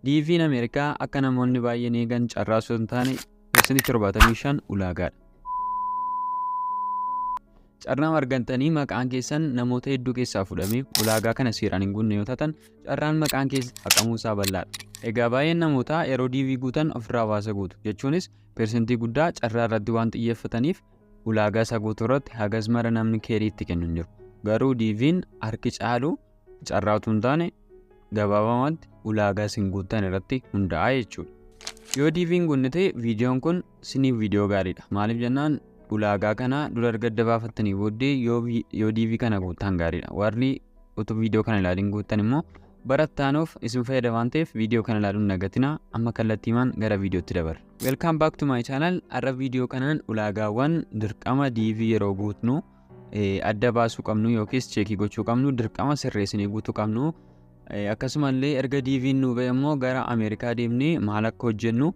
DV'n Ameerikaa akka namoonni baay'een eegan carraa osoo hin taane 75% ulaagaadha. Carraa argantanii maqaan keessan namoota hedduu keessaa fudhamee ulaagaa kana seeraan hin guunne yoo taatan, carraan maqaan keessan haqamuusaa bal'aadha. Egaa baay'een namootaa yeroo DV guutan ofirraa baasa guutu jechuunis persentii guddaa carraa irratti waan xiyyeeffataniif ulaagaa isaa guutuu irratti hagas mara namni care itti kennu hin jiru. Garuu DV'n harki caalu carraa utuu hin taane gabaabumatti ulaagaa isin guuttan irratti hundaa'a jechuudha. Yoo DV hin guunne ta'e, viidiyoon kun siniif viidiyoo gaariidha. Maaliif jennaan, ulaagaa kana dura erga adda baafattanii booddee yoo DV kana guuttan gaariidha. Warri utuu viidiyoo kana ilaaliin guuttan immoo barattaanuuf isin fayyada waan ta'eef viidiyoo kana ilaaluun nagatina. Amma kallattiimaan gara viidiyootti dabarra. Welcome back to my channel. Har'a viidiyoo kanaan ulaagaawwan dirqama DV yeroo guutnu adda baasuu qabnu yookiis check gochuu qabnu, dirqama sirreessinee guutuu qabnu, akkasumallee erga DV'n nu ba'e immoo gara Ameerikaa deemnee maal akka hojjennu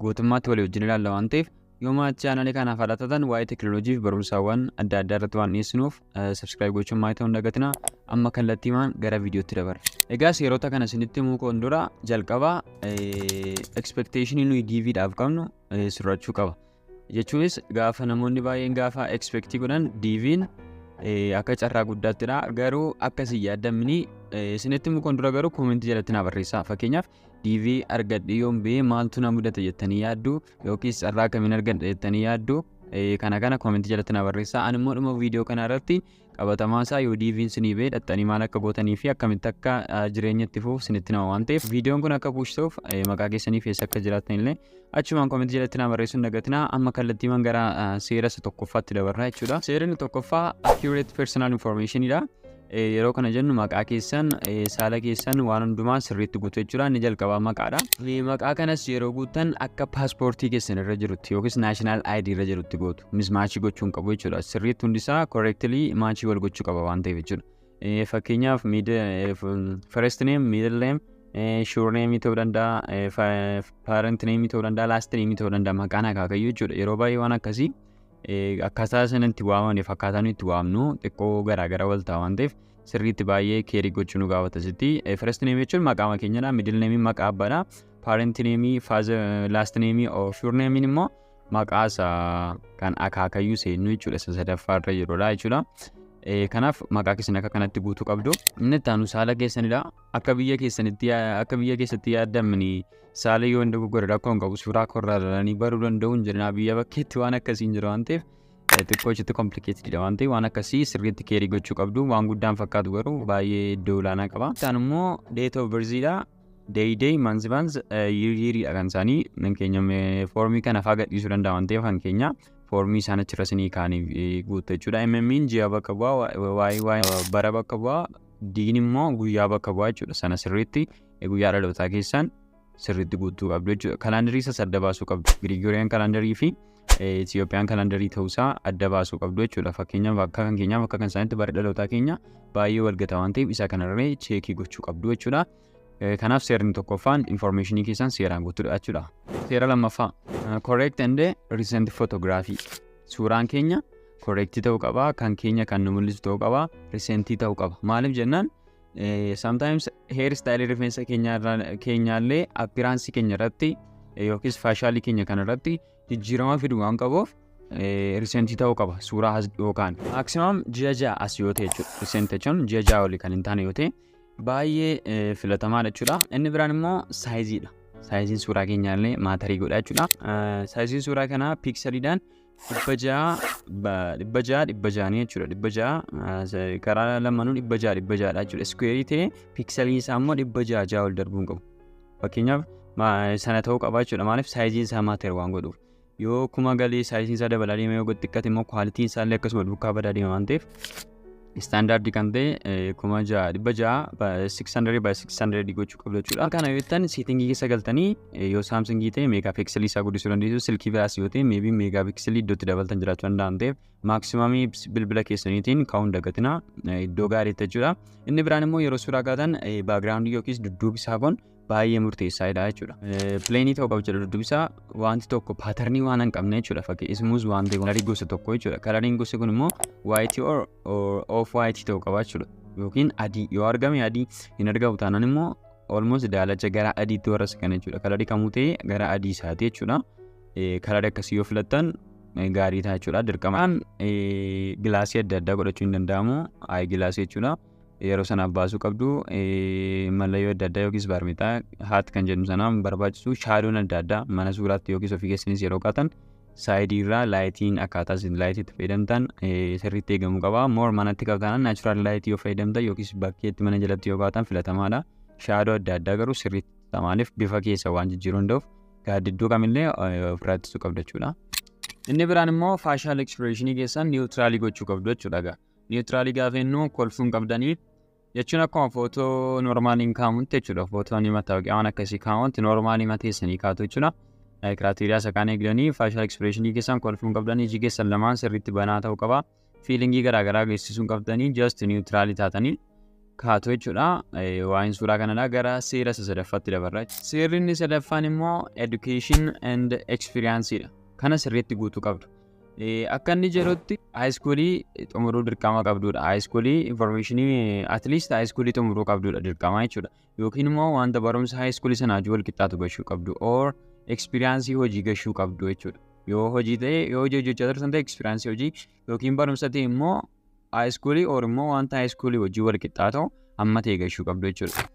guutummaatti walii wajjin ilaalla waan ta'eef, yoo maatii chaanalii kanaaf haaraa taatan, waa'ee teekinooloojii fi barumsaawwan adda addaa irratti waan dhiyeessinuuf subscribe gochuun maatii ta'uu hin dagatinaa. Amma kallattiimaan gara viidiyootti dabarra. Egaa seerota kana isinitti himuu koon dura jalqaba expectation nuyi DVdhaaf qabnu sirrachuu qaba. Jechuunis gaafa namoonni baay'een gaafa expect godhan DV'n akka carraa guddaattidha. Garuu akkasii yaaddamni isinitti himuu koon dura garuu comment jalatti naa barreessaa. Fakkeenyaaf, DV argadhe yoon ba'e maaltu na mudata jettanii yaaddu, yookiis carraa akkamiin argadha jettanii yaaddu, kana comment jalatti na barreessaa. Ani immoo dhuma viidiyoo kana irratti qabatamaa isaa yoo DV'n sinii ba'e dhaxxanii maal akka gootanii fi akkamitti akka jireenya itti fuuf isinitti nama waan ta'eef, viidiyoon kun akka push ta'uuf maqaa keessanii fi eessa akka jiraattan illee achumaan comment jalatti na barreessuu hin dagatinaa. Amma kallattiimaan gara seera isa tokkoffaatti dabarraa jechuudha. Seerri tokkoffaa accurate personal information dha. Yeroo kana jennu maqaa keessan, saala keessan, waan hundumaa sirriitti guutuu jechuudha. Inni jalqabaa maqaadha. Maqaa kanas yeroo guutan akka paaspoortii keessan irra jirutti yookiis national ID irra jirutti gootu. Mismatch gochuu hin qabu jechuudha. Sirriitti hundisaa correctly match wal gochuu qaba waan ta'eef jechuudha. Fakkeenyaaf, first name, middle name, surname ta'uu danda'a, parent name ta'uu danda'a, last name ta'uu danda'a, maqaan akaakayyuu jechuudha. Yeroo baay'ee waan akkasii akkaataa sanatti waamaniif akkaataa nuyi itti waamnu xiqqoo garaagara wal ta'a waan ta'eef sirriitti baay'ee care gochuu nu gaafata sitti. First name jechuun maqaa keenyadha. Middle name maqaa abbaadha. Parent name, father, last name or surname immoo maqaa isaa kan akaakayyuu seennu jechuudha. Isa sadaffaa irra jirudha jechuudha. Kanaaf maqaa keessan akka kanatti guutuu qabdu. Inni itti aanu saala keessanidha. Akka biyya keessatti yaadamni saala yoo hin dogoggore rakkoo hin qabu, suuraa korraa ilaalanii baruu danda'u hin jirina. Biyya bakkeetti waan akkasii hin jiru waan ta'eef, xiqqoo achitti complicated waan ta'eef, waan akkasii sirriitti care gochuu qabdu. Waan guddaan fakkaatu garuu baay'ee iddoo olaanaa qaba. Itti aanu immoo date of birth dha. Day day, month month, year year kan isaanii. Kan keenya foormii kana faa gadhiisuu danda'a waan ta'eef, kan keenya foormii isaan achirra isinii kaanii guutu jechuudha. MM'n ji'a bakka bu'aa, Y bara bakka bu'aa, D'n immoo guyyaa bakka bu'aa jechuudha. Sana sirriitti guyyaa dhalootaa keessan sirriitti guutuu qabdu jechuudha. Kalaandarii isaas adda baasuu qabdu. Girigooriyaan kalaandarii fi Itiyoophiyaan kalaandarii ta'uusaa adda baasuu qabdu jechuudha. Fakkeenyaaf, akka kan keenyaaf akka kan isaaniitti bara dhalootaa keenya baay'ee walgata waan ta'eef, isa kanarree check gochuu qabdu jechuudha. Kanaaf seerri tokkoffaan information keessan seeraan guutuudha jechuudha. Seera lammaffaa, correct and recent photography. Suuraan keenya correct ta'uu qaba, kan keenya kan nu mul'isu ta'uu qaba, recent ta'uu qaba. Maaliif jennaan, sometimes hair style, rifeensa keenyaallee appearance keenya irratti yookiis facial keenya kana irratti jijjiirama fidu waan qabuuf recent ta'uu qaba suuraa as yookaan maximum ji'a 6 as yoo ta'e jechuudha. Recent jechuun ji'a 6 olii kan hin taane yoo ta'e baay'ee filatamaadha jechuudha. Inni biraan immoo saayiziidha. Saayiziin suuraa keenyaallee matter godha jechuudha. Saayiziin suuraa kanaa piikseliidhaan 600 600 600nii jechuudha. 600 karaa lamaanuu 600 600dha jechuudha. Square ta'ee piikselii isaa immoo 600 6 ol darbuu hin qabu. Fakkeenyaaf, sana ta'uu qaba jechuudha. Maaliif, saayiziin isaa matter waan godhuuf. Yoo 1000 galee saayiziin isaa dabalaa deema, yoo xiqqate immoo qualityn isaa illee akkasuma duukaa badaa deema waan ta'eef, standard kan ta'e 6600 600 by 600 gochuu qabdu jechuudha. Kana yoo jettan, setting keessa galtanii yoo Samsung ta'e megapixel isaa guddisuu dandeessu. Silkii biraas yoo ta'e maybe megapixel iddootti dabaltan jiraachuu danda'an ta'eef, maximum bilbila keessaniitiin kaa'uun dagatina iddoo gaariitti jechuudha. Inni biraan immoo yeroo suuraa kaatan background yookiis dudduubi isaa kun baay'ee murteessaadha jechuudha. Plain ta'uu qaba jechuudha dudduubi isaa, wanti tokko pattern waan hin qabne jechuudha. Fakkii smooth waan ta'e, color gosa tokko jechuudha. Coloriin gosi kun immoo white or off white ta'uu qaba jechuudha. Yookiin adii yoo argame adii, hin argamu taanaan immoo Almost daalacha gara adiitti warra siqan jechuudha. Colorii kamuu ta'e gara adii isaati jechuudha. Colorii akkasii yoo filattan gaarii ta'a jechuudha. Dirqamaan glassii adda addaa godhachuu hin danda'amu. Eye glassii jechuudha. Yeroo sanaaf baasuu qabdu. Mallayyoo adda addaa yookiis baarmeexaa, hat kan jedhu sanaan barbaachisu. Shadown adda addaa mana suuraatti yookiis ofii keessanis yeroo kaatan sideii irraa lightiin, akkaataa isin lightiitti fayyadamtan sirriitti eegamuu qaba. More manatti qabatan natural lightii yoo fayyadamtan yookiis bakkeetti mana jalatti yoo kaatan filatamaadha. Shadow adda addaa garuu sirriitti, maaliif bifa keessa waan jijjiiruu danda'uuf, gaaddidduu kamillee ofirraa ittisuu qabda jechuudha. Inni biraan immoo facial expressionii keessan neutralii gochuu qabdu jechuudha. Neutralii gaafa jennu kolfuu hin qabdanii jechuun akkuma footoo normaliin kaa'amutti jechuudha. Footoon mattaawoqiyaa waan akkasii kaa'amutti normalii mateessanii kaa'atu jechuudha. Criteria isa kaan eegdanii facial expressionii keessan kolfuu hin qabdanii, iji keessan lamaan sirriitti banaa ta'uu qaba. Feelingii garaagaraa geessisuu hin qabdanii, just neutralii taatanii kaatu jechuudha. Waa'een suuraa kanadha. Gara seera isa sadaffaatti dabarra. Seerri inni sadaffaan immoo education and experience dha. Kana sirriitti guutuu qabdu. Akka inni jedhutti high schoolii xumuruu dirqama qabdudha. High schoolii informationii at least high schoolii xumuruu qabdudha dirqama jechuudha. Yookiin immoo wanta barumsa high schoolii sanaa wal qixxaatu gashuu qabdu or experience hojii gashuu qabdu jechuudha. Yoo hojii ta'e, yoo hojii hojjechaa turtan ta'e, experience hojii yookiin barumsa ta'e immoo high schoolii or immoo wanta high schoolii hojii wal qixxaatu amma ta'e gashuu qabdu jechuudha.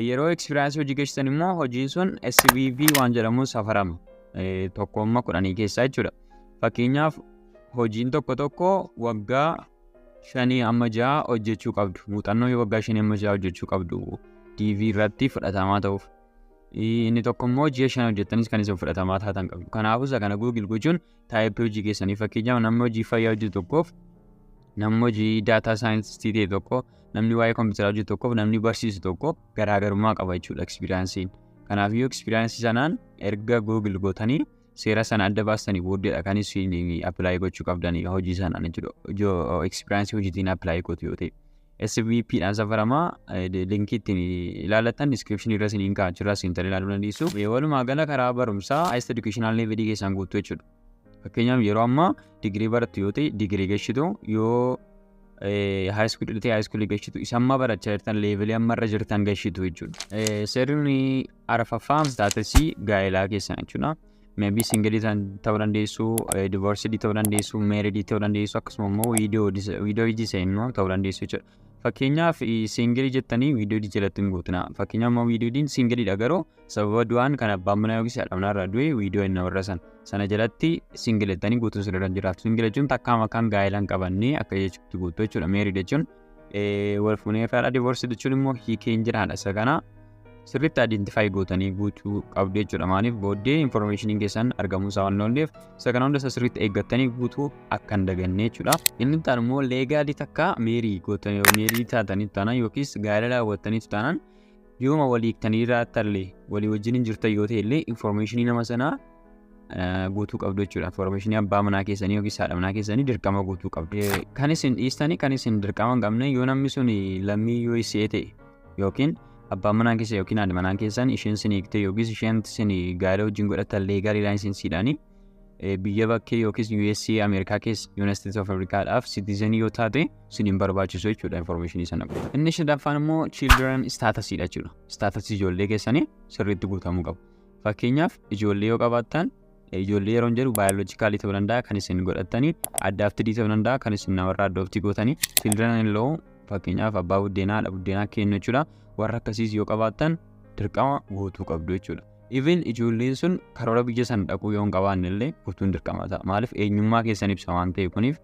Yeroo experience hojii gashitan immoo hojiin sun SVP waan jedhamuun safarama. 1 hamma 10 keessaa jechuudha. Fakkeenyaaf, hojiin tokko tokko waggaa 5 hamma 6 hojjechuu qabdu. Muuxannoo waggaa 5 hamma 6 hojjechuu qabdu DV irratti fudhatamaa ta'uuf. Inni tokko immoo ji'a 5 hojjettanis kan isin fudhatamaa taatan qabdu. Kanaafuu isa kana Google gochuun typeii hojii keessanii, fakkeenyaaf namni hojii fayyaa hojjetu tokkoof, namni hojii data scientistii ta'e tokko, namni waa'ee kompiitaraa hojjetu tokkoof, namni barsiisu tokko garaagarummaa qaba jechuudha experienceiin. Kanaafiyyuu experienceii sanaan erga Google gootanii seera sana adda baastanii booddeedha kan isin apply gochuu qabdanii hojii sanaan jechuudha. Experienceii hojiitiin apply gootu yoo ta'e. SVP dhaan safaramaa. Linkii ittiin ilaallattan descriptionii irra isiniin kaa'aa jira, isin ilaaluu dandeessu. Walumaa gala karaa barumsaa highest educational level keessaan guutuu jechuudha. Fakkeenyaaf, yeroo ammaa digirii barattu yoo ta'e digirii gashitu, yoo high schoolii ta'e high schoolii gashitu, isa amma barachaa jirtan levelii amma irra jirtan gashitu jechuudha. Seerri arfaffaan statusii gaa'elaa keessan jechuudha. Maybe singleii ta'uu dandeessu, divorcedii ta'uu dandeessu, marriedii ta'uu dandeessu, akkasuma immoo widowed immoo ta'uu dandeessu jechuudha. Fakkeenyaaf, singleii jettanii widowedii jalatti hin guutina. Fakkeenyaaf immoo widowediin singleiidha, garuu sababa du'aan kan abbaan manaa yookiis haadha manaa irraa du'e widow inni warra sana. Sana jalatti single jettanii guutuun sirra jiraatu. Single jechuun takkaa makaan gaa'ela hin qabanne akka jechuutti guutuu jechuudha. Married jechuun wal fuunee fa'aadha. Divorced jechuun immoo hiikeen jiraadha. Isa kana sirriitti identify gootanii guutuu qabdu jechuudha. Maaliif, booddee informationiin keessan argamuu isaa waan oolleef, isa kana hunda isa sirriitti eeggattanii guutuu akka hin daganne jechuudha. Inni itti aanu immoo legalii takka marry gootanii, marry taatanii taanaan yookiis gaa'ela raawwattanii taanaan, yooma walii hiiktanii jiraattallee, walii wajjin hin jirtan yoo ta'e illee, informationii nama sanaa guutuu qabdu jechuudha. Informationii abbaa manaa keessanii yookiis haadha manaa keessanii dirqama guutuu qabdu. Kan isin dhiistanii, kan isin dirqama hin qabne, yoo namni sun lammii USA ta'e yookiin abbaan manaa keessa yookiin haadha manaa keessan isheen sin hiikte yookiis isheen sin gaa'ela wajjin godhatan legaliidhaan isin siidhaanii biyya bakkee yookiis USA Ameerikaa keessa, United States of Americaadhaaf citizenii yoo taate, sin hin barbaachisu jechuudha informationii sana. Inni shanaffaan immoo children statusiidha jechuudha. Statusii ijoollee keessanii sirriitti guutamuu qabu. Fakkeenyaaf, ijoollee yoo qabaattan, ijoollee yeroo jedhu biologicalii ta'uu danda'a kan isin godhattanii, adoptedii ta'uu danda'a kan isin namarraa adoptii gootanii, children in law, fakkeenyaaf abbaa buddeenaa, haadha buddeenaa kennu jechuudha. Warra akkasiis yoo qabaattan dirqama guutuu qabdu jechuudha. Even ijoolleen sun karoora biyya sana dhaquu yoo hin qabaanne illee guutuun dirqama ta'a. Maaliif, eenyummaa keessan ibsa waan ta'eef, kuniif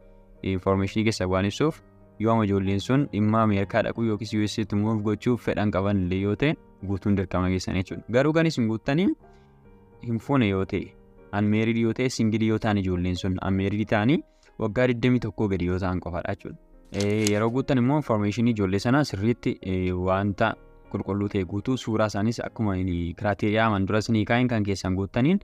informationii keessan waan ibsuuf, yoo amma ijoolleen sun dhimma Ameerikaa dhaquu yookiis USAtti move gochuuf fedhan qaban illee yoo ta'e, guutuun dirqama keessan jechuudha. Garuu kan isin guuttanii hin fuune yoo ta'e, unmarried yoo ta'e, singleii yoo ta'an, ijoolleen sun unmarried ta'anii waggaa 21 gadi yoo ta'an qofaadha jechuudha. Yeroo guuttan immoo informationii ijoollee sanaa sirriitti wanta qulqulluu ta'e guutuu, suuraa isaanis akkuma criteria aman dura isinii kaa'in kan keessan guuttaniin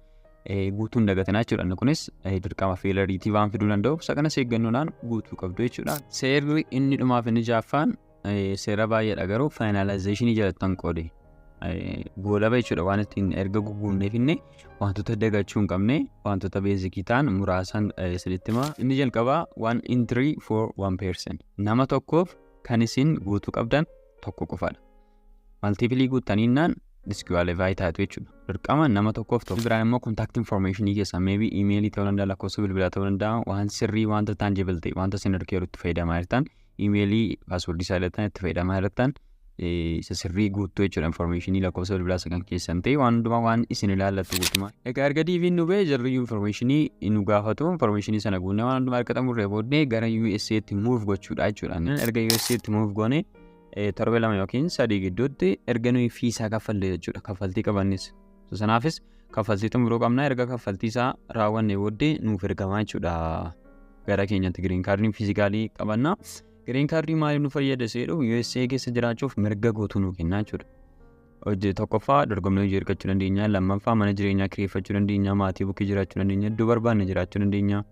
guutuun dagatanaa jechuudha. Inni kunis dirqama failureiitii waan fiduu danda'uuf, isa kanas eeggannoodhaan guutuu qabdu jechuudha. Seerri inni dhumaaf inni jaaffaan seera baay'eedha, garuu finalizationii jalatti qoode. Goolaba jechuudha, waan ittiin erga guguunneef inni wantoota dagachuu hin qabne, wantoota basicii ta'an muraasan isinitti hima. Inni jalqabaa one entry for one person. Nama tokkoof kan isin guutuu qabdan tokko qofaadha. Multipleii guuttaniinnaan Disqualify taatu jechuudha. Dirqama nama tokkoof tokko. Biraan immoo contact information keessaa maybe emailii ta'uu danda'a, lakkoofsa bilbilaa ta'uu danda'a, waan sirrii, wanta tangible ta'e, wanta isin harka itti fayyadamaa jirtan, emailii, passwordii isaa irratti itti fayyadamaa jirtan, isa sirrii guutuu jechuudha. Informationii lakkoofsa bilbilaa isa kan keessan ta'e, waan hundumaa waan isin ilaallatu guutumaa. Egaa erga DV'n nu ba'e, jarri informationii nu gaafatu. Informationii sana guunnee, waan hundumaa erga xumurree booddee gara USA'tti move gochuudha jechuudha. Erga USA'tti move goone, torbe 2 yookiin 3 gidduutti erga nuyi feesaa kaffallee jechuudha. Kaffaltii qabannis. Sanaafis kaffaltii xumuruu qabna. Erga kaffaltii isaa raawwanne booddee nuuf ergamaa jechuudha. Gara keenyatti green cardiin physicalii qabanna. Green cardii maaliif nu fayyada seedhu, USA keessa jiraachuuf mirga guutuu nu kenna jechuudha. Hojii tokkoffaa dorgommii hojii argachuu dandeenya, lammaffaa mana jireenyaa kireeffachuu dandeenya, maatii bukkee jiraachuu dandeenya, iddoo barbaanne jiraachuu dandeenya.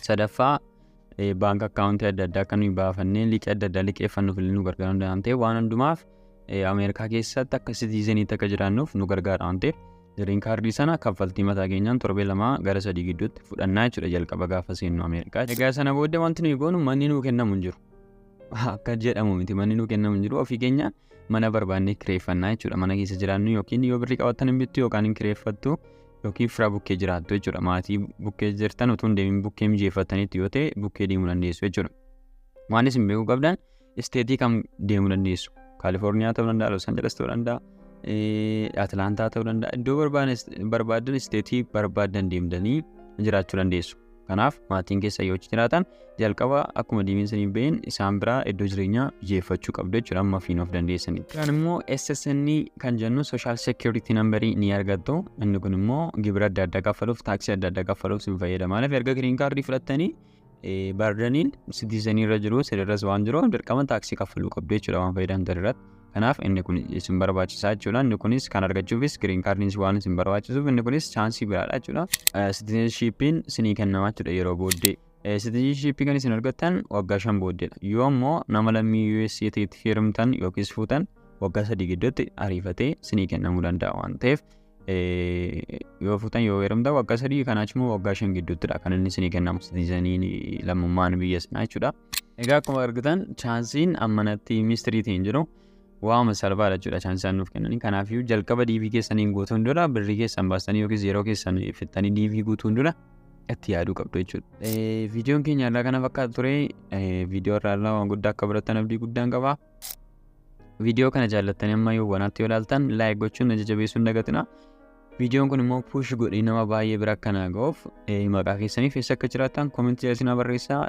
Sadaffaa bank accountii adda addaa akka nuyi baafannee liqii adda addaa liqeeffannuuf illee nu gargaaruu danda'a ta'e, waan hundumaaf Ameerikaa keessatti akka citizeniitti akka jiraannuuf nu gargaara waan ta'eef, green cardii sana kaffaltii mataa keenyaan torbee 2 gara 3 gidduutti fudhannaa jechuudha jalqaba gaafa seennu Ameerikaa. Egaa sana booddee wanti nuyi goonu, manni nuu kennamu hin jiru. Akka jedhamu miti, manni nuu kennamu hin jiru. Ofii keenya mana barbaannee kireeffannaa jechuudha. Mana keessa jiraannu yookiin yoo birrii qabaattan hin bittu yookaan hin kireeffattu yookiin fira bukkee jiraattu jechuudha. Maatii bukkee jirtan utuu hin deemin bukkee mijeeffattaniitti yoo ta'e, bukkee deemuu dandeessu jechuudha. Waan isin beekuu qabdan, stateii kam deemuu dandeessu. Kaalifoorniyaa ta'uu danda'a, Los Angeles ta'uu danda'a, Atlaantaa ta'uu danda'a. Iddoo barbaadan, stateii barbaadan deemtanii jiraachuu dandeessu. Kanaaf maatiin keessa yoo jiraatan, jalqaba akkuma DV'n isiniif ba'een isaan biraa iddoo jireenyaa mijeeffachuu qabdu jechuudha amma ofiin of dandeessanitti. Kan immoo SSN kan jennu, Social Security Number ni argattu. Inni kun immoo gibira adda addaa kaffaluuf, taaksii adda addaa kaffaluuf sin fayyada. Maaliif, erga green cardii fudhattanii bardaniin citizenii irra jiru, sirriirras waan jiru, dirqama taaksii kaffaluu qabdu jechuudha waan fayyadamtan irratti. Kanaaf inni kun isin barbaachisaa jechuudha. Inni kunis kan argachuufis green cardiin waan isin barbaachisuuf, inni kunis chanceii biraadha jechuudha. Citizenshipiin isinii kennamaa jechuudha yeroo booddee. Citizenshipii kan isin argattan waggaa 5 booddeedha. Yoo immoo nama lammii USA ta'etti heerumtan yookiis fuutan, waggaa 3 gidduutti ariifatee isinii kennamuu danda'a waan ta'eef, yoo fuutan, yoo heerumtan, waggaa 3, kanaaf immoo waggaa 5 gidduuttidha kan inni isinii kennamu citizeniin lammummaan biyya sanaa jechuudha. Egaa akkuma argitan chanceiin ammanatti mystery ta'in jiru, waama salphaadha jechuudha chanceii isaan nuuf kennanii. Kanaafiyyuu jalqaba DV keessaniin guutuun dura, birrii keessan baastanii yookiis yeroo keessan fixxanii DV guutuun dura itti yaaduu qabdu jechuudha. Viidiyoon keenya irraa kana fakkaatu ture. Viidiyoo irraa irraa waan guddaa akka barattan abdii guddaan qaba. Viidiyoo kana jaallattanii amma yoo wanaatti yoo ilaaltan, like gochuun na jajjabeessuu hin dagatina. Viidiyoon kun immoo push godhee nama baay'ee bira akka naa ga'uuf, maqaa keessaniif eessa akka jiraattan commentii jalatti na barreessaa.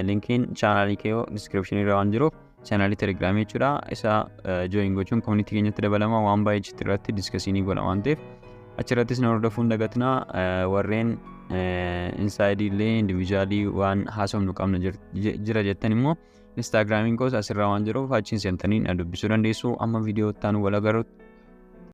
Linkiin channelii kee descriptionii irra waan jiruuf, channelii Telegramii jechuudha. Isa join gochuun community keenyatti dabalama. Waan baay'ee achitti irratti discussii ni godha waan ta'eef, achirrattis na hordofuu hin dagatina. Warreen insideii illee individualii waan haasofnu qabna jira jettan immoo, Instagramiin koos asirra waan jiruuf, achiin seentanii na dubbisuu dandeessu. Amma viidiyoo itti aanu wal agarrutti.